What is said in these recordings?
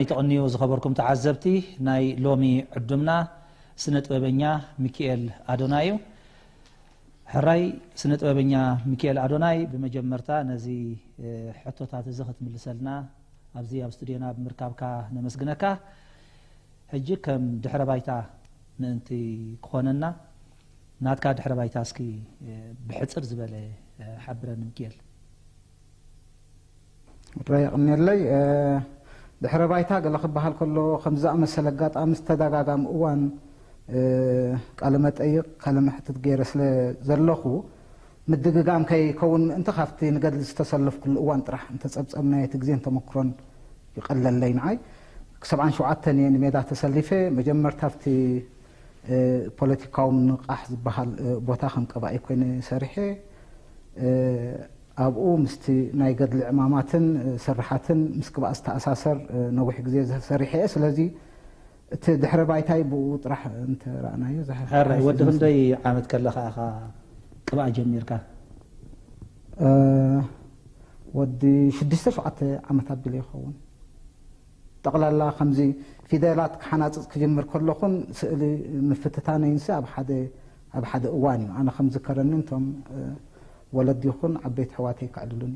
ይተቕንዩ ዝኸበርኩም ተዓዘብቲ፣ ናይ ሎሚ ዕዱምና ስነ ጥበበኛ ሚኪኤል ኣዶናይ እዩ። ሕራይ ስነ ጥበበኛ ሚኪኤል ኣዶናይ፣ ብመጀመርታ ነዚ፣ እ፣ ሕቶታት እዚ ክትምልሰልና ኣብዚ ኣብ ስቱድዮና ብምርካብካ ነመስግነካ። ሕጂ ከም ድሕረ ባይታ ምእንቲ ክኾነና፣ ናትካ ድሕረ ባይታ እስኪ፣ እ፣ ብሕጽር ዝበለ፣ እ፣ ሓብረኒ ሚኪኤል። ራ የቕንየለይ። እ፣ ድሕረ ባይታ ገለ ክበሃል ከሎ፣ ከም ዝኣመሰለ ኣጋጣሚ ዝተደጋጋሚ እዋን፣ እ፣ ቃለ መጠይቕ፣ ቃለ መሕትት ገይረ ስለ ዘለኹ፣ ምድግጋም ከይከውን ምእንቲ፣ ካብቲ ንገድሊ ዝተሰለፍኩሉ እዋን ጥራሕ እንተጸብጸብናዮ፣ እቲ ግዜን ተመክሮን ይቐለለይ ንዓይ። ሰብዓን ሸውዓተን እየ ንሜዳ ተሰሊፈ። መጀመርታ ኣብቲ፣ እ፣ ፖለቲካዊ ምንቓሕ ዝበሃል፣ እ፣ ቦታ ከም ቀባኢ ኮይነ ሰሪሐ። እ፣ ኣብኡ ምስቲ ናይ ገድሊ ዕማማትን፣ እ፣ ስርሓትን ምስ ቅብኣ ዝተኣሳሰር፣ እ፣ ነዊሕ ግዜ ሰሪሐ እየ። ስለዚ እቲ ድሕረ ባይታይ ብኡ ጥራሕ እንተ ረኣናዮ ዝሓ-፣ ሕራይ፣ ዝሓይሽ ወዲ ዝመስል። ክንደይ ዓመት ከለኻ ኢኻ ቅብኣ ጀሚርካ? እ፣ ወዲ ሽዱሽተ ሸውዓተ ዓመት ኣቢሉ ይኸውን። ጠቕላላ ከምዚ ፊደላት ክሓናጽጽ ክጅምር ከለኹን፣ ስእሊ ምፍትታነይንሲ ኣብ ሓደ፣ ኣብ ሓደ እዋን እዩ። ኣነ ከም ዝከረኒ፣ እንቶም፣ እ፣ ወለዲ ይኹን ዓበይቲ ኣሕዋተይ ከዕልሉኒ።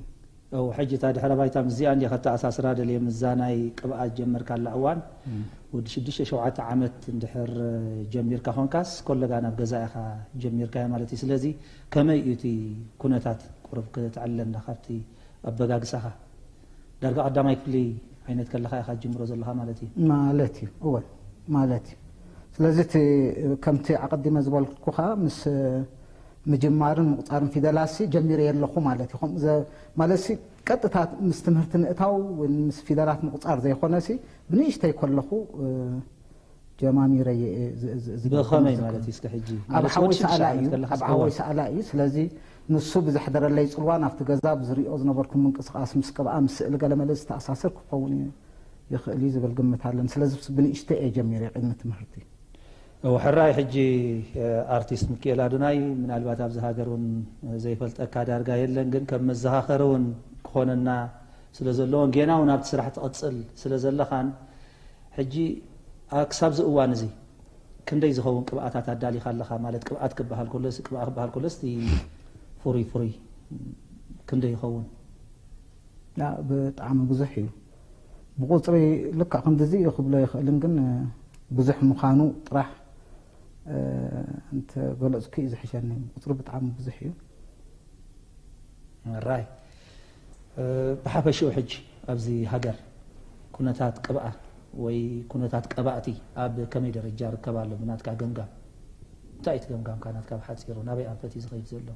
እው፣ ሕጂ እታ ድሕረ ባይታ ምስዚኣ እንዲኻ ከተኣሳስራ ደልየ፣ ምስዛ ናይ ቅብኣት ጀመርካላ እዋን፣ እም። ወዲ ሽዱሽተ ሸውዓተ ዓመት እንድሕር ጀሚርካ ኾንካስ፣ ኮለጋ ናብ ገዛ ኢኻ ጀሚርካዮ ማለት እዩ። ስለዚ ከመይ እዩ እቲ ኩነታት? ቁሩብ ክትዕልለና ካብቲ ኣበጋግሳኻ። ዳርጋ ቀዳማይ ክፍሊ ዓይነት ከለኻ ኢኻ ትጅምሮ ዘለኻ ማለት እዩ። ማለት እዩ፣ እወ፣ ማለት እዩ። ስለዚ እቲ ከምቲ ኣቐዲመ ዝበልኩኻ፣ ምስ ምጅማርን ምቑጻርን ፊደላትሲ ጀሚረ ኣለኹ ማለት እዩ። ከምኡ ዘ-፣ ማለትሲ ቀጥታ ምስ ትምህርቲ ምእታው ወይ ምስ ፊደላት ምቑጻር ዘይኮነሲ፣ ብንእሽተይ ከለኹ፣ እ፣ ጀማሚረየ እየ ዝ-፣ ዝ-፣ ዝብል ብኸመይ ዝዝክር። ማለት እዩ? እስከ ሕጂ ኣብ ማለት ሓወይ ወዲ ሽዱሽተ ሰኣላይ ዓመት እዩ፣ ከለኻ? ኣብ ሓወይ እወ። ሰኣላይ እዩ። ስለዚ ንሱ ብዘሕደረለይ ጽልዋ ናብቲ ገዛ ብዝሪኦ ዝነበርኩ ምንቅስቓስ ምስ ቅብኣ፣ ምስ ስእሊ ገለመለ ዝተኣሳሰር ክኸውን እዩ ይኽእል እዩ ዝብል ግምት ኣለኒ። ስለዚ ብንእሽተይ እየ ጀሚረ ቅድሚ ትምህርቲ። እወ፣ ሕራይ። ሕጂ፣ እ፣ ኣርቲስት ሚኪኤል ኣዶናይ፣ ምናልባት ኣብዚ ሃገር እውን ዘይፈልጠካ ዳርጋ የለን፣ ግን ከም መዘኻኸሪ እውን ክኾነና ስለ ዘለዎን ጌና እውን ኣብቲ ስራሕ ትቕጽል ስለ ዘለኻን፣ ሕጂ፣ ኣ-፣ ክሳብዚ እዋን እዚ ክንደይ ዝኸውን ቅብኣታት ኣዳሊኻ ኣለኻ? ማለት ቅብኣት ክበሃል ከሎስ፣ ቅብኣ ክበሃል ከሎስ እቲ ፍሩይ ፍሩይ ክንደይ ይኸውን? ያ፣ ብጣዕሚ ብዙሕ እዩ። ብቁጽሪ ልክዕ ክንድዚ እዩ ክብሎ ይኽእልን፣ ግን፣ እ፣ ብዙሕ ምዃኑ ጥራሕ፣ እ፣ እንተገለጽኩ እዩ ዝሕሸኒ። ቁጽሪ ብጣዕሚ ብዙሕ እዩ። ራይ። እ፣ ብሓፈሽኡ ሕጂ ኣብዚ ሃገር ኩነታት ቅብኣ ወይ ኩነታት ቀባእቲ ኣብ ከመይ ደረጃ ይርከብ ኣሎ? ብናትካ ገምጋም፣ እንታይ እዩ እቲ ገምጋምካ ናትካ ብሓጺሩ? ናበይ ኣንፈት እዩ ዝኸይድ ዘሎ?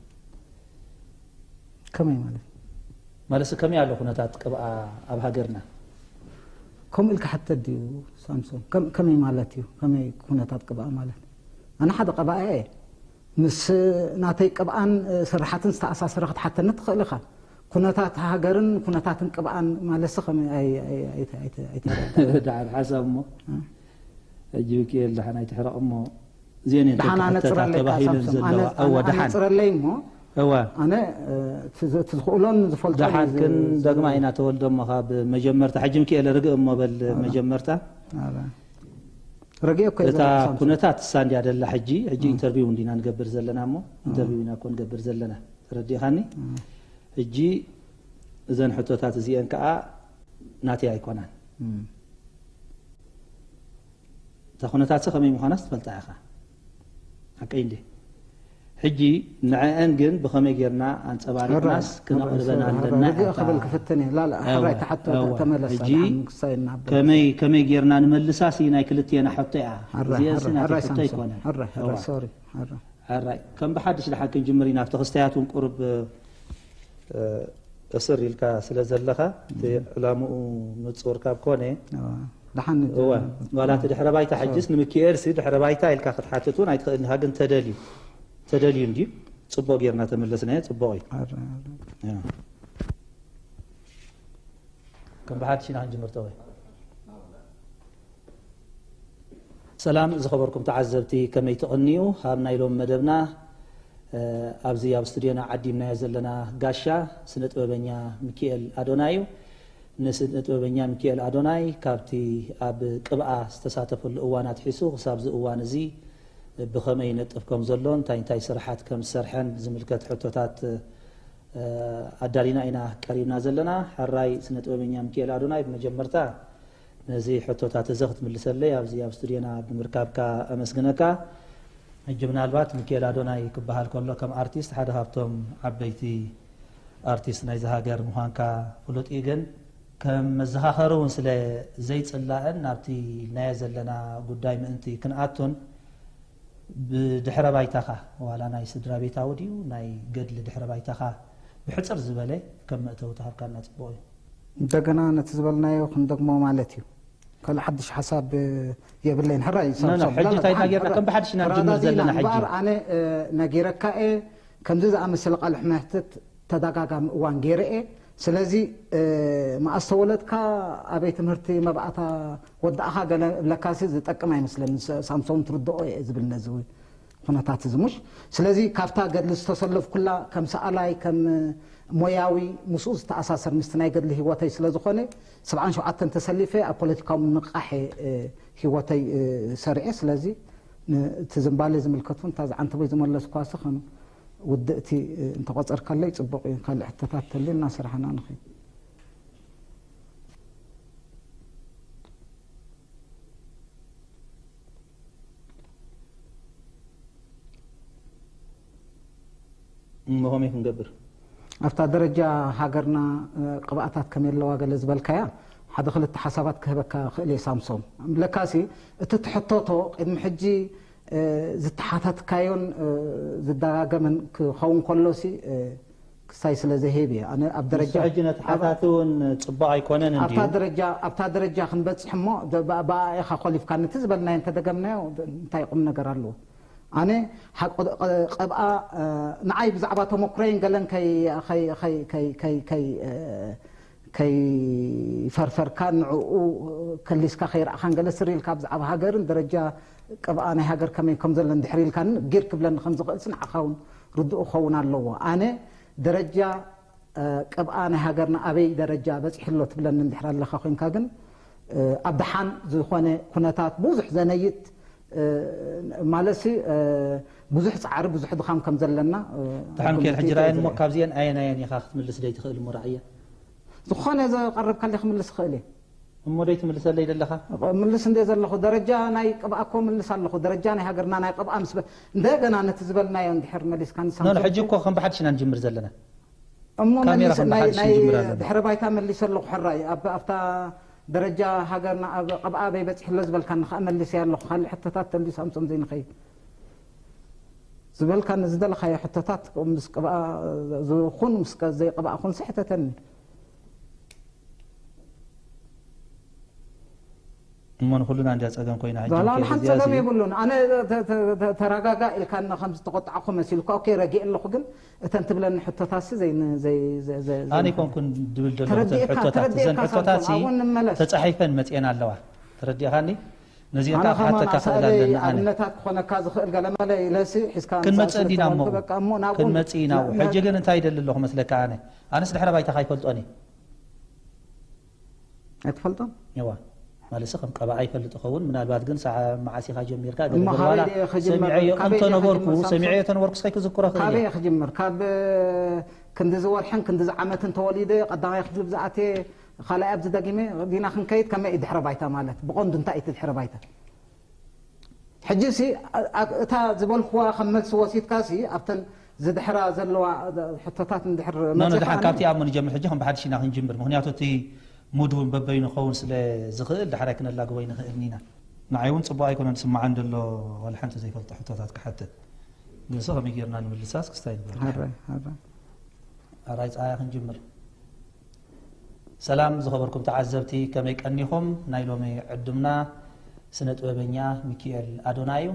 ከመይ ማለት? ማለትሲ ከመይ ኣሎ ኩነታት ቅብኣ ኣብ ሃገርና? ከምኡ ኢልካ ሕተት ድዩ ሳምሶን? ከም-፣ ከመይ ማለት እዩ? ከመይ ኩነታት ቅብኣ ማለት? ኣነ ሓደ ቀባኢ እየ። ምስ ናተይ ቅብኣን፣ እ፣ ስርሓትን ዝተኣሳሰረ ክትሓተኒ ትኽእል ኢኻ። ኩነታት ሃገርን ኩነታትን ቅብኣን ማለትሲ ከመይ ኣይ-፣ ኣይ-፣ ኣይ-፣ ኣይ-፣ ኣይተረዳእኩ። ደሓን ሓሳብ እሞ። እ። ሕጂ ሚኪኤል ደሓን ኣይትሕረቕ እሞ፣ እዚአን እየን ደሓን ተካሕተታት ኣነጽረለይ እካ ተባሂለን ሳምሶም። ዘለዋ። ኣነ-፣ እወ፣ ኣነ-፣ ደሓን። ኣነጽረለይ እሞ፣ እወ። ኣነ፣ እ፣ እቲ ዝ-፣ እቲ ዝኽእሎን ዝፈልጦን ደሓን እየ ዝ-፣ ክንደግማ ዝ-፣ ኢና ተወልደ እሞ፣ ካብ መጀመርታ። ሕጂ ሚኪኤል ርግእ እሞ በል ኣላ። መጀመርታ። ኣላ። ረግእ እኮ እየ እታ ዘለኹ ሳምሶም። ኩነታት እሳ እንድያ ደላ ሕጂ፣ ሕጂ እም። ኢንተርቪው እንዲና ንገብር ዘለና እሞ፣ እም። ኢንተርቪው ኢና እኮ ንገብር ዘለና። ተረዲኻኒ? እም። ሕጂ እዘን ሕቶታት እዚአን ከኣ ናተይ ኣይኮናን። እም። እታ ኩነታትሲ ከመይ ምዃናስ ትፈልጣ ኢኻ። ሓቀይ እንዴ? ሕጂ ንዐአን ግን ብኸመይ ጌርና ኣንጸባሪቕናስ ክነቕርበን ኣለና ኢኻ። ርግእ ክብል ክፍትን እየ። ላላ፣ እወ፣ ሕራይ ተሓቶ እወ። ተመለሳ፣ ሕጂ ደሓን ክሳይ እናበለ። ከመይ፣ ከመይ ጌርና ንመልሳሲ ናይ ክልቴና ሕቶ እያ። ሕራይ፣ እዚአሲ ሕራይ፣ ናተይ ሕራይ ሕቶ ሳምሶን። ኣይኮነን። ሕራይ፣ ሕራይ፣ እወ። ሶሪ፣ ሕራይ። ሕራይ። ከም ብሓድሽ ደሓን ክንጅምር ኢና። ኣብቲ ክስተያት እውን ቁሩብ፣ እ፣ እስር ኢልካ ስለ ዘለኻ፣ እቲ እም። ዕላምኡ ንጹር ካብ ኮነ፣ እወ። ደሓን እወ። ንጀምር። ዋላ እቲ ድሕረ ባይታ ሶሪ። ሕጅስ ንምክኤልሲ ድሕረ ባይታ ኢልካ ክትሓትት እውን ኣይትኽእልን ኢኻ፣ ግን ተደልዩ፣ ተደልዩ እንድዩ። ጽቡቕ ጌርና ተመለስናዮ፣ ጽቡቕ እዩ። ኣረ፣ ኣረ። እወ። ከም ብሓድሽ ኢና ክንጅምር ተወ። ሰላም ዝኸበርኩም ተዓዘብቲ፣ ከመይ ትቕንዩ? ኣብ ናይ ሎሚ መደብና፣ እ፣ ኣብዚ ኣብ ስቱድዮና ዓዲምናዮ ዘለና ጋሻ ስነ ጥበበኛ ሚኪኤል ኣዶና እዩ። ንስነ ጥበበኛ ሚኪኤል ኣዶናይ ካብቲ ኣብ ቅብኣ ዝተሳተፈሉ እዋን ኣትሒሱ ክሳብ እዚ እዋን እዚ ብኸመይ ይነጥፍ ከም ዘሎ፣ እንታይ እንታይ ስራሓት ከም ዝሰርሐን ዝምልከት ሕቶታት ኣዳሊና ኢና ቀሪብና ዘለና። ሕራይ ስነ ጥበበኛ ሚኪኤል ኣዶናይ፣ ብመጀመርታ ነዚ ሕቶታት እዚ ክትምልሰለይ ኣብዚ ኣብ ስቱድዮና ብምርካብካ ኣመስግነካ። ሕጂ ምናልባት ሚኪኤል ኣዶናይ ክበሃል ከሎ ከም ኣርቲስት ሓደ ካብቶም ዓበይቲ ኣርቲስት ናይዚ ሃገር ምዃንካ ፍሉጥ እዩ። ግን ከም መዘኻኸሪ እውን ስለ ዘይጽላእን ናብቲ ኢልናዮ ዘለና ጉዳይ ምእንቲ ክንኣቱን ብድሕረ ባይታኻ ዋላ ናይ ስድራ ቤታዊ ድዩ ናይ ገድሊ ድሕረ ባይታኻ ብሕጽር ዝበለ ከም መእተዊ ተሃብካና ጽቡቕ እዩ። እንደገና ነቲ ዝበልናዮ ክንደግሞ ማለት እዩ። ካልእ ሓድሽ ሓሳብ የብለይን። ሕራይ ሕጂ እንታይ ናጌርና ከም ብሓድሽ ኢና ንጅምር ዘለና። ሕጂ ኣነ ነጊረካ እየ። ከምዚ ዝኣመሰለ ቃልሕ መሕትት ተደጋጋሚ እዋን ገይረ እየ። ስለዚ መኣስ ተወለድካ፣ ኣበይ ትምህርቲ መብኣታ ወዳእኻ ገለ እብለካሲ ዝጠቅም ኣይመስለኒ። ሳምሶም ትርድኦ እየ ዝብል ነዚ ኩነታት እዚ ሙሽ። ስለዚ ካብታ ገድሊ ዝተሰለፍኩላ ከም ሰኣላይ ከም ሞያዊ ምስኡ ዝተኣሳሰር ምስቲ ናይ ገድሊ ህይወተይ ስለ ዝኾነ ሰብዓን ሸውዓተን ተሰሊፈ ኣብ ፖለቲካዊ ምንቕቓሕ ህይወተይ ሰሪዐ። ስለዚ እቲ ዝምባለ ዝምልከት እውን እታ ዝዓንተቦይ ዝመለስኳሲ ከም ውድእቲ እንተቆፀርካለይ ፅቡቕ እዩ። ካልእ ሕቶታት ተልዩ እናሰራሕና ንኸይድ። እሞ ከመይ ክንገብር? ኣብታ ደረጃ ሃገርና ቅብኣታት ከመይ ኣለዋ ገለ ዝበልካያ ሓደ ክልተ ሓሳባት ክህበካ ክእል እየ ሳምሶም። ለካሲ እቲ ትሕቶቶ ቅድሚ ሕጂ ዝተሓተትካዮን ዝደጋገምን ክኸውን ከሎሲ ክሳይ ስለ ዘሄብ እየ። ኣነ ኣብ ደረጃ ንሱ ሕጂ ነቲ ሓታቲ እውን ጽቡቕ ኣይኮነን ኣብታ እንድዩ። ደረጃ ኣብታ ደረጃ ክንበጽሕ እሞ ደ- ብ- ብኣ ኢኻ ኮሊፍካኒ እቲ ዝበልናዮ እንተደገምናዮ እንታይ ቁም ነገር ኣለዎ? ኣነ ሓቂ- ቐ- ቀብኣ እ፣ ንዓይ ብዛዕባ ተመኩረይን ገለን ከይ- ከይ- ከይ- ከይ- ከይ- ከይ- እ፣ ከይፈርፈርካን ንዕኡ ከሊስካ ከይረኣኻን ገለ ስር ኢልካ ብዛዕባ ሃገርን ደረጃ ቅብኣ ናይ ሃገር ከመይ ከም ዘሎ እንድሕር ኢልካኒ ጊር ክብለኒ ከም ዝኽእልሲ ንዓኻ እውን ርዱእ ክኸውን ኣለዎ። ኣነ ደረጃ ቅብኣ ናይ ሃገርና ኣበይ ደረጃ በፂሑ ኣሎ ትብለኒ እንድሕር ኣለኻ ኮይንካ ግን ኣብ ደሓን ዝኾነ ኩነታት ብዙሕ ዘነይት ማለትሲ ብዙሕ ፃዕሪ ብዙሕ ድኻም ከም ዘለና ደሓን ኬን ሕጂ ራየን እሞ ካብዚአን ኣየን ኣየን ኢኻ ክትምልስ ደይ ትኽእል እሞ ረኣየ ዝኾነ ዘቐረብካለይ ክምልስ ይኽእል እየ እሞ ደይ ትምልሰለይ ዘለኻ ምልስ እንደ ዘለኹ ደረጃ ናይ ቅብኣ እኮ ምልስ ኣለኹ ደረጃ ናይ ሃገርና ናይ ቅብኣ ምስ እንደገና ነቲ ዝበልናዮ እንድሕር መሊስካ ንሳ ሕጂ እኮ ከም ብሓድሽ ኢና ንጅምር ዘለና እሞ ካሜራ መሊስ- ከም ናይ- ብሓድሽ ናይ ይጅምር ኣለና። ድሕረ ባይታ መሊሰ ኣለኹ ሕራይ ኣብ ኣብታ ደረጃ ሃገርና ኣብ ቅብኣ ኣበይ በፂሑ ኣሎ ዝበልካኒ ከዓ መሊሰ ኣለኹ ካልእ ሕቶታት ተልዩ ሳምሶም ዘይንኸይድ ዝበልካኒ ዝደለኻዮ ሕቶታት ምስ ቅብኣ ዝኹን ምስ ዘይቅብኣ ኩን ስሕተተኒ እሞ ንኩልና እንድያ ፀገም ኮይና ሕጂ ዛላ ንሓንቲ ጸገም የብሉን። ኣነ ተረጋጋ ኢልካኒ ከም ዝተቆጣዕኩ መሲልካ ኦኬ ረጊእ ኣለኹ ግን እተን ትብለኒ ሕቶታትሲ ዘይ ዘይ ዘይ ኣነ ይኮንኩን ድብል ዘለኹ እተን ሕቶታት እዘን ሕቶታትሲ ተጻሒፈን መጽኤን ኣለዋ ተረዲእኻኒ ነዚአን ከዓ ክሓተካ ክእል ኣለኒ ኣነ ኣብነታት ክኾነካ ዝኽእል ገለመለ ኢለሲ ሒዝካ ክንመጽእ እንዲና እሞ ክንመጽእ ኢና ሕጂ ግን እንታይ ይደሊ ኣለኹ መስለካ ኣነ ኣነስ ድሕረ ባይታ ካይፈልጦን እየ ኣይትፈልጦን? እዋ ማለትሲ ከም ቀባኣ ይፈልጥ ይኸውን ምናልባት ግን ሰዓ መዓስ ኢኻ ጀሚርካ ገለ እሞ ግን ካበይ ዋላ ድየ ክጅምር? ሰሚዐዮ ካበይ ድየ እንተነበርኩ ክጅምር? ሳምሶን? ሰሚዐዮ ተነበርኩ ስከይ ክዝክሮ ክእል እየ ካበይ እየ ክጅምር? ካብ ክንዲ ዝወርሕን ክንዲ ዝዓመትን ተወሊደ ቀዳማይ ክፍሊ ብዝኣትየ ካልኣይ ኣብዚ ደጊመ ዲና ክንከይድ ከመይ እዩ ድሕረ ባይታ ማለት ብቐንዱ እንታይ እዩ እቲ ድሕረ ባይታ? ሕጂ ሲ እታ ዝበልክዋ ከም መልሲ ወሲድካ ሲ ኣብተን ዝድሕራ ዘለዋ ሕቶታት እንድሕር ኖ ኖ መፂኻ ደሓን ካብቲ ኣሞ ንጀምር ሕጂ ከም ብሓድሽ ኢና ክንጅምር ምክንያቱ እቲ ሙድ እውን በበይኑ ክኸውን ስለ ዝኽእል ዳሕራይ ክነላግቦ ኣይንኽእልን ኢና። ንዓይ እውን ፅቡቕ ኣይኮነን ዝስምዓን ዘሎ ዋላ ሓንቲ ዘይፈልጦ ሕቶታት ክሓትት። ግንሲ ከመይ ጌርና ንምልሳስ ክስታይ ንብል። ሕራይ ሕራይ። ኣራይ ፀሃያ ክንጅምር። ሰላም ዝኸበርኩም ተዓዘብቲ ከመይ ቀኒኹም? ናይ ሎሚ ዕዱምና ስነ ጥበበኛ ሚኪኤል ኣዶና እዩ።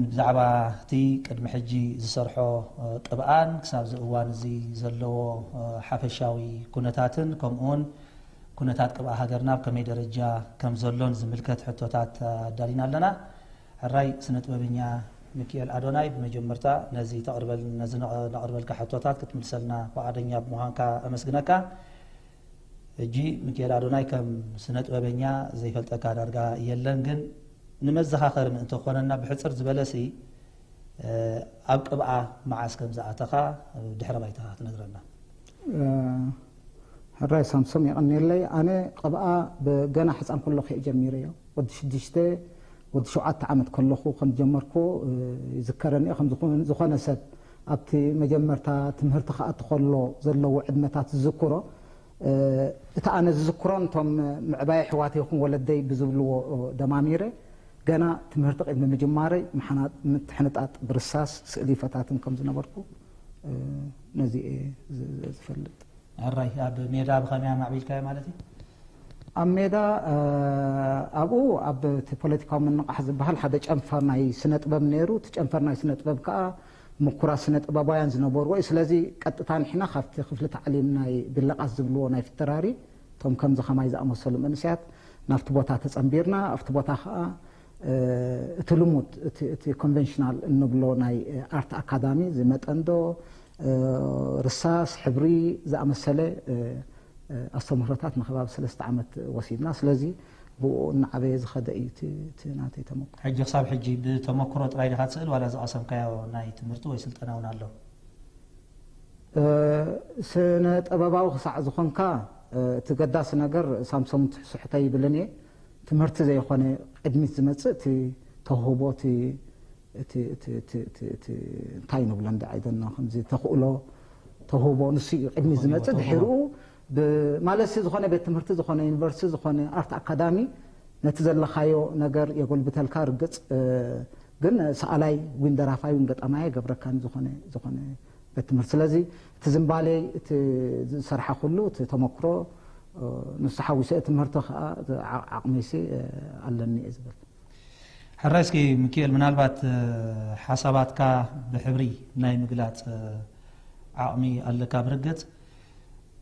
ብዛዕባ እቲ ቅድሚ ሕጂ ዝሰርሖ ቅብኣን ክሳብ እዚ እዋን እዚ ዘለዎ ሓፈሻዊ ኩነታትን ከምኡውን ኩነታት ቅብኣ ሃገርና ኣብ ከመይ ደረጃ ከም ዘሎን ዝምልከት ሕቶታት ኣዳሊና ኣለና። ሕራይ ስነ ጥበበኛ ሚኪኤል ኣዶናይ ብመጀመርታ ነዚ ተቕርበል ነዚ ነቕርበልካ ሕቶታት ክትምልሰልና ፍቓደኛ ብምዃንካ ኣመስግነካ። ሕጂ ሚኪኤል ኣዶናይ ከም ስነ ጥበበኛ ዘይፈልጠካ ዳርጋ የለን፣ ግን ንመዘኻኸሪ ምእንቲ ክኾነና ብሕጽር ዝበለሲ ኣብ ቅብኣ መዓስ ከም ዝኣተኻ ድሕረ ባይታኻ ክትነግረና። ሕራይ ሳምሶም የቐንየለይ። ኣነ ቅብኣ ብገና ሕፃን ከለኹ እየ ጀሚረዮ። ወዲ ሽዱሽተ ወዲ ሸውዓተ ዓመት ከለኹ ከም ጀመርኩ ይዝከረኒ። ከም ዝኾነ ሰብ ኣብቲ መጀመርታ ትምህርቲ ክኣቱ ከሎ ዘለዎ ዕድመታት ዝዝክሮ እቲ ኣነ ዝዝክሮን እቶም ምዕባይ ኣሕዋተይ ይኹን ወለደይ ብዝብልዎ ደማሚረ ገና ትምህርቲ ቅድሚ ምጅማረይ ምትሕንጣጥ ብርሳስ ስእሊ ፈታትን ከም ዝነበርኩ ነዚ እየ ዝፈልጥ። ሕራይ ኣብ ሜዳ ብኸመይ ኣማዕቢልካዮ ማለት እዩ? ኣብ ሜዳ ኣብኡ ኣብ እቲ ፖለቲካዊ ምንቕቓሕ ዝበሃል ሓደ ጨንፈር ናይ ስነ ጥበብ ነይሩ። እቲ ጨንፈር ናይ ስነ ጥበብ ከዓ ምኩራት ስነ ጥበባውያን ዝነበርዎ እዩ። ስለዚ ቀጥታ ንሕና ካብቲ ክፍሊ ታዕሊም ናይ ቢለቓስ ዝብልዎ ናይ ፊተራሪ እቶም ከምዚ ከማይ ዝኣመሰሉ መንእሰያት ናብቲ ቦታ ተጸንቢርና ኣብቲ ቦታ ከዓ እቲ ልሙድ እቲ ኮንቨንሽናል እንብሎ ናይ ኣርት ኣካዳሚ ዝመጠንዶ ርሳስ ሕብሪ ዝኣመሰለ ኣስተምህሮታት ንከባቢ ሰለስተ ዓመት ወሲድና። ስለዚ ብኡ እናዓበየ ዝኸደ እዩ እቲ ናተይ ተመክሮ። ሕጂ ክሳብ ሕጂ ብተመክሮ ጥራይ ዲኻ ትስእል ዋላ ዝቐሰምካዮ ናይ ትምህርቲ ወይ ስልጠና እውን ኣሎ? ስነ ጥበባዊ ክሳዕ ዝኾንካ እቲ ገዳሲ ነገር ሳምሶም ትሕስሕተ ይብልን እየ። ትምህርቲ ዘይኮነ ቅድሚት ዝመፅእ እቲ ተውህቦ እቲ እንታይ ንብሎ እንደ ዓይደና ከምዚ ተኽእሎ ተውህቦ ንሱ እዩ ቅድሚት ዝመፅእ። ድሕርኡ ማለትሲ ዝኾነ ቤት ትምህርቲ ዝኾነ ዩኒቨርሲቲ ዝኾነ ኣርት ኣካዳሚ ነቲ ዘለኻዮ ነገር የጎልብተልካ ርግፅ ግን ሰኣላይ ዊን ደራፋይ ዊን ገጣማይ ኣይገብረካን ዝኾነ ዝኾነ ቤት ትምህርቲ ስለዚ እቲ ዝንባሌ እቲ ዝሰርሓ ኩሉ እቲ ተመክሮ ንሱ ሓዊሰ ትምህርቲ ከዓ ዓቕመይሲ ኣለኒ እየ ዝብል። ሕራይ እስኪ ሚኪኤል ምናልባት ሓሳባትካ ብሕብሪ ናይ ምግላፅ ዓቕሚ ኣለካ ብርግፅ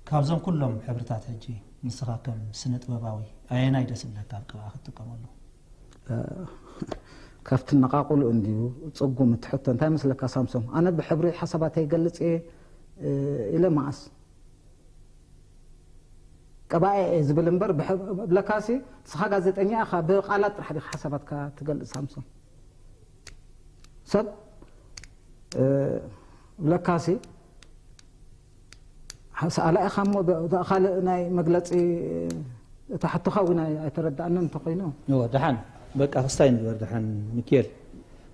ካብዞም ኩሎም ሕብርታት ሕጂ ንስኻ ከም ስነ ጥበባዊ ኣየናይ ደስ ይብለካ ኣብ ቅብኣ ክትጥቀመሉ? ካብቲ ነቓቕሉ እንድዩ ጽጉም እቲ ሕቶ እንታይ መስለካ ሳምሶም ኣነ ብሕብሪ ሓሳባተይ ይገልጽ እየ ኢለ መዓስ ቀባኤ እየ ዝብል እምበር ብለካሲ ንስኻ ጋዜጠኛ ኢኻ ብቃላት ጥራሕ ዲኻ ሓሳባትካ ትገልጽ ሳምሶም ሰብ ብለካሲ ሰኣላ ኢኻ እሞ ካልእ ናይ መግለፂ እታ ሕቶኻ እውን ኣይተረዳእንን እንተኮይኑ እወ ደሓን በቃ ክስታይ ንግበር ደሓን ሚኪኤል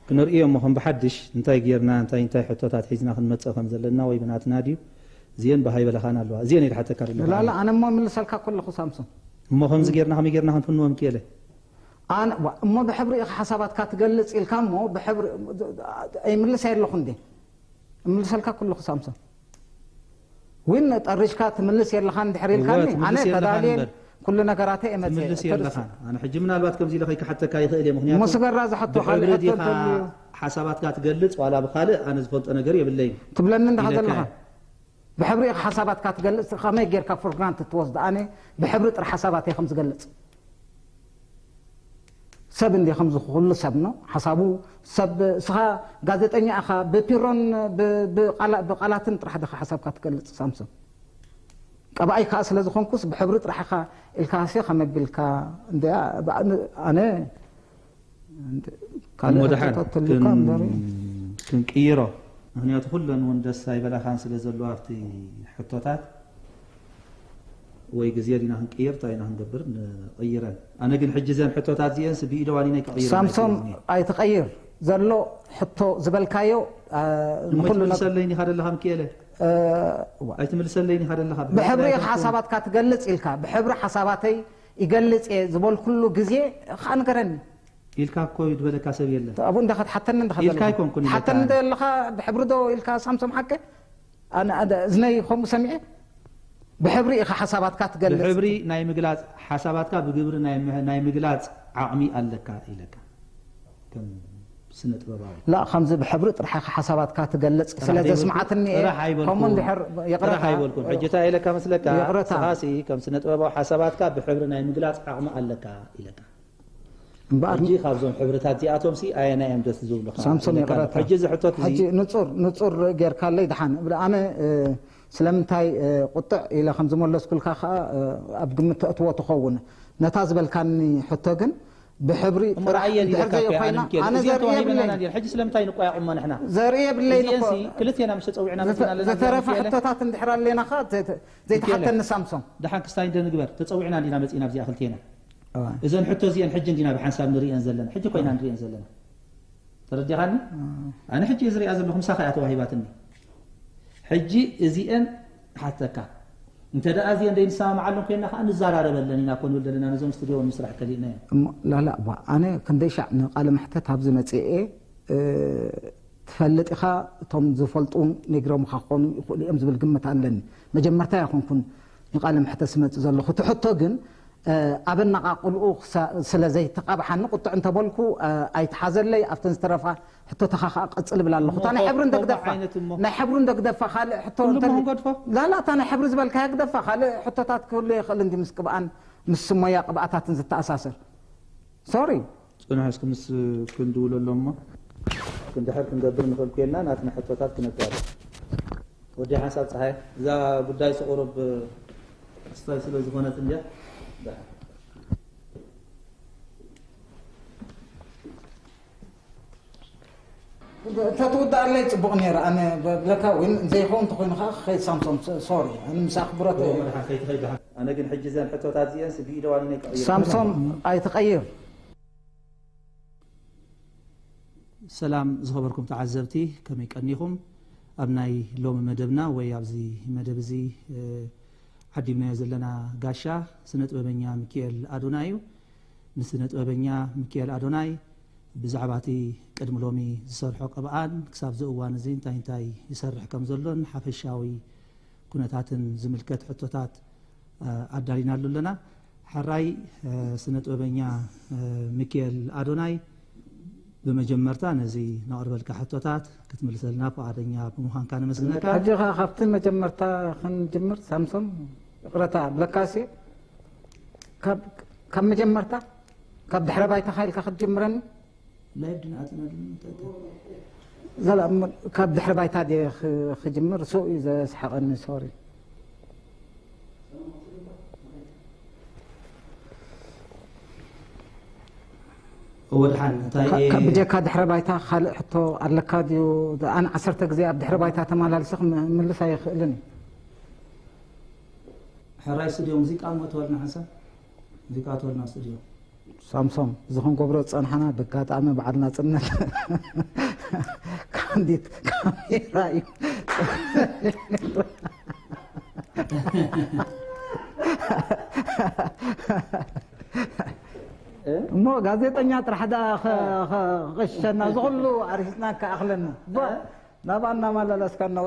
ክነርእዮ እሞ ከም ብሓድሽ እንታይ ጌርና እንታይ እንታይ ሕቶታት ሒዝና ክንመፅእ ከም ዘለና ወይ ብናትና ድዩ እዚአን ብሃይበለኻን ኣለዋ እዚአን እየ ድሓተካ ደለኹ ላላ ኣነ እሞ ምልሰልካ ከለኹ ሳምሶን እሞ ከምዚ ጌርና ከመይ ጌርና ክንፍንዎ ሚኪኤለ ኣነ እሞ ብሕብሪ ኢኻ ሓሳባትካ ትገልፅ ኢልካ እሞ ብሕብሪ ኣይምልስ ኣየለኹ እንዴ እምልሰልካ ኩሉ ክሳምሶም ዊን ጠሪሽካ ትምልስ የለኻን ድሕር ኢልካኒ ኣነ ተዳልየ ኩሉ ነገራተ እየ መፅእ ትምልስ የለኻን ኣነ ሕጂ ምናልባት ከምዚ ኢለ ከይክሓተካ ይኽእል እየ ምክንያቱ እሞ ስገራ ዝሓቶ ካልእ ሕቶ እንተልዩ ሓሳባትካ ትገልፅ ዋላ ብካልእ ኣነ ዝፈልጦ ነገር የብለይን ትብለኒ እንዳ ዘለኻ ብሕብሪ ኢኻ ሓሳባትካ ትገልፅ ከመይ ጌርካ for granted ትወስድ ኣነ ብሕብሪ ጥራሕ ሓሳባተይ ከም ዝገልፅ ሰብ እንዲ ከምዚ ኩሉ ሰብ ነው ሓሳቡ ሰብ ስኻ ጋዜጠኛ ኢኻ ብፒሮን ብቃላትን ጥራሕ ዲኻ ሓሳብካ ትገልጽ ሳምሶን ቀባኣይ ከዓ ስለ ዝኾንኩስ ብሕብሪ ጥራሕ ኢኻ ኢልካ ሲ ከመቢልካ እንዲያ ኣነ እሞ ደሓን ክንቅይሮ ምክንያቱ ኩለን እውን ደስ ኣይበላኻን ስለ ዘለዋ ኣብቲ ሕቶታት ወይ ግዜ ዲና ክንቅይር እንታይ ኢና ክንገብር ንቕይረን ኣነ ግን ሕጂ ዘን ሕቶታት እዚአን ብኢደዋኒነይ ክቕይር ሳምሶም ኣይትቐይር ዘሎ ሕቶ ዝበልካዮ ንኩሉ ትምልሰለይ ኒኻ ደለኻ ምክኤለ ኣይትምልሰለይ ኒኻ ደለኻ ብሕብሪ ኢኻ ሓሳባትካ ትገልጽ ኢልካ ብሕብሪ ሓሳባተይ ይገልጽ እየ ዝበልኩሉ ግዜ ከዓ ንገረኒ ኢልካ እኮ እዩ ዝበለካ ሰብ የለን ኣብኡ እንዳ ክትሓተኒ እንዳ ኢልካ ኣይኮንኩን ኢለካ ትሓተኒ እንዳ ዘለኻ ብሕብሪ ዶ ኢልካ ሳምሶም ሓቀ ኣነ ኣነ እዝነይ ከምኡ ሰሚዐ ብሕብሪ ኢኻ ሓሳባትካ ትገልጽ ብሕብሪ ናይ ምግላጽ ሓሳባትካ ብግብሪ ናይ ምህ- ናይ ምግላጽ ዓቕሚ ኣለካ ኢለካ ከም ስነ ጥበባዊ ላ ከምዚ ብሕብሪ ጥራሕ ኢኻ ሓሳባትካ ትገልጽ ስለ ጥራሕ ዘስምዓትኒ እየ ጥራሕ ኣይበልኩን። ከምኡ እንድሕር ጥራሕ ይቕረታ ኣይበልኩን ሕጂ እንታይ ኢለካ መስለካ ይቕረታ። ንስኻሲ ከም ስነ ጥበባዊ ሓሳባትካ ብሕብሪ ናይ ምግላጽ ዓቕሚ ኣለካ ኢለካ እምበኣር ሕጂ ካብዞም ሕብርታት እዚኣቶም ሲ ኣየናይ እዮም ደስ ዝብሉኻ ሳምሶን ኢለካ ይቕረታ። ሕጂ እዚ ሕቶት እዚ ሕጂ ንጹር ንጹር ጌርካለይ ድሓን እብል ኣነ እ፣ ስለምንታይ ቁጥዕ ኢለ ከም ዝመለስኩልካ ከኣ ኣብ ግምት ተእትዎ ትኸውን። ነታ ዝበልካኒ ሕቶ ግን ብሕብሪ እሞ ጥራሕ ረኣየን እንድሕር ኢለካ እኮ እየ፣ ኣነ ዘይኮይና፣ ሚካኤል። ኣነ እዚኣን ዘርኢ ተዋሂበናና የብለይን። እንድየን። ሕጂ ስለምንታይ ንቋየቕ እሞ ንሕና? ዘርኢ የብለይን እዚኤን እኮ። ሲ ክልቴና ምስ ተጸዊዕና ዘተ-፣ መጺእና ኣለና እንድየን፣ ዘተረፋ ሚካኤለ? ሕቶታት እንድሕር ኣለና ከኣ ተ-፣ ተ-፣ ዘይተሓተኒ ሳምሶም። ደሓን ክስታይ እንደ ንግበር፣ ተጸዊዕና እንዲና መጺእና ኣብዚኣ ክልቴና። እዋ። እዘን ሕቶ እዚኤን ሕጂ እንዲና ብሓንሳብ ንርእየን ዘለና። ሕጂ ኮይና ንርእየን ዘለና። ተረዲኻኒ? ኣነ ሕጂ እየ ዝሪኣ ዘለኹ፣ ምሳኻ እያ ተዋሂባትኒ። ሕጂ እዚኤን እሓተካ። እንተ ደኣ እዚኤን ዘይንሰማምዓለን ኮይንና ከኣ ንዘራረበለን ኢና እኮ ንብል ዘለና፣ ነዞም ስቱድዮ እውን ምስራሕ ከሊእናዮም። እሞ ላላ እባ ኣነ ክንደይ ሻዕ ንቃለ መሕተት ኣብዚ መጺኤ፣ እ፣ ትፈልጥ ኢኻ፣ እቶም ዝፈልጡ ነጊሮምኻ ክኾኑ ይኽእሉ እዮም ዝብል ግምት ኣለኒ። መጀመርታ ኣይኮንኩን ንቃለ መሕተት ዝመጽእ ዘለኹ። እቲ ሕቶ ግን ኣብ ኣነቓቕልኡ ክሳ-፣ ስለ ዘይተቓብሓኒ ቁጥዕ እንተበልኩ ኣይትሓዘለይ። ኣብተን ዝተረፋ ሕቶታኻ ከኣ ቀጽል እብል ኣለኹ። እሞ እታ ናይ ከምኡ ሕብርን ደግደፋ፣ ዓይነት እሞ ናይ ሕብርን ደግደፋ ካልእ ሕቶ ኩሉ እንተ እሞ ንገድፎ። ላላ እታ ናይ ሕብሪ ዝበልካያ ግደፋ፣ ካልእ ሕቶታት ክህሉ ይኽእል እንዲ ምስ ቅብኣን ምስ ሞያ ቅብኣታትን ዝተኣሳሰር። ሶሪ። ጽንሑ እስኪ ምስ ክንድውለሎም እሞ ክንድሕር ክንገብር ንኽእል ኮይንና ናትና ሕቶታት ክነጋድም። ወዲ ሓንሳብ ጸሓይ፣ እዛ ጉዳይ ቁሩብ ክስታይ ስለ ዝኾነት እንድያ። እንተትውድኣለይ ጽቡቕ ነይሩ። ኣነ ብለካ እውን ዘይኸውን እንተኾይኑ ከኣ ክኸይድ ሳምሶም፣ ሶ-፣ ሶሪ። ኣነ ምስ ኣኽብሮት እዎ፣ መድሓን ከይትኸይድ ደሓን። ኣነ ግን ሕጂ እዘን ሕቶታት እዚአን ሲ ብኢደ ዋኒነ ይቀይር። ሳምሶም ኣይትቐይር። ሰላም ዝኸበርኩም ተዓዘብቲ፣ ከመይ ቀኒኹም? ኣብ ናይ ሎሚ መደብና ወይ ኣብዚ መደብ እዚ፣ እ፣ ዓዲምናዮ ዘለና ጋሻ ስነ ጥበበኛ ሚኪኤል ኣዶናይ እዩ። ንስነ ጥበበኛ ሚኪኤል ኣዶናይ ብዛዕባ እቲ ቅድሚ ሎሚ ዝሰርሖ ቅብኣን ክሳብ እዚ እዋን እዚ እንታይ እንታይ ይሰርሕ ከም ዘሎን ሓፈሻዊ ኩነታትን ዝምልከት ሕቶታት፣ እ፣ ኣዳሊናሉ ኣለና። ሕራይ፣ እ፣ ስነ ጥበበኛ፣ እ፣ ሚኪኤል ኣዶናይ፣ ብመጀመርታ ነዚ ነቕርበልካ ሕቶታት ክትምልሰልና ፍቓደኛ ብምዃንካ ነመስግነካ። ሕጂ ኸኣ ካብቲ መጀመርታ ክንጅምር ሳምሶም፣ ይቕረታ ብለካሲ፣ ካብ፣ ካብ መጀመርታ፣ ካብ ድሕረ ባይታኻ ኢልካ ክትጅምረኒ? ላይቭ ድን ኣቲና ድን እንታይ እንታይ? ላላ፣ እሞ ካብ ድሕረ ባይታ ድየ ኽ-፣ ክጅምር? እሱ እዩ ዘስሕቐኒ፣ ሶሪ። እወ፣ ድሓን እንታይ ካብ፣ ካብ እየ ብጀካ ድሕረ ባይታ ካልእ ሕቶ ኣለካ ድዩ? ኣነ ዓሰርተ ግዜ ኣብ ድሕረ ባይታ ተመላሊሰ ክምልስ ኣይኽእልን እየ። ሕራይ ስቱድዮ ሙዚቃ እሞ እተወልና ሓንሳብ። ሙዚቃ እተወልና ስቱድዮ። ሳምሶም፣ እዚ ክንገብሮ ዝጸንሓና ብኣጋጣሚ በዓል ናጽነት ካንዲት ካሜራ እዩ። እሞ ጋዜጠኛ ጥራሕ ደኣ ኸ-፣ ኸ-፣ ኸሸና እዚ ኩሉ ኣርሂጽና ከኣኽለና። ባ-፣ ናብኣ እናመላለስካና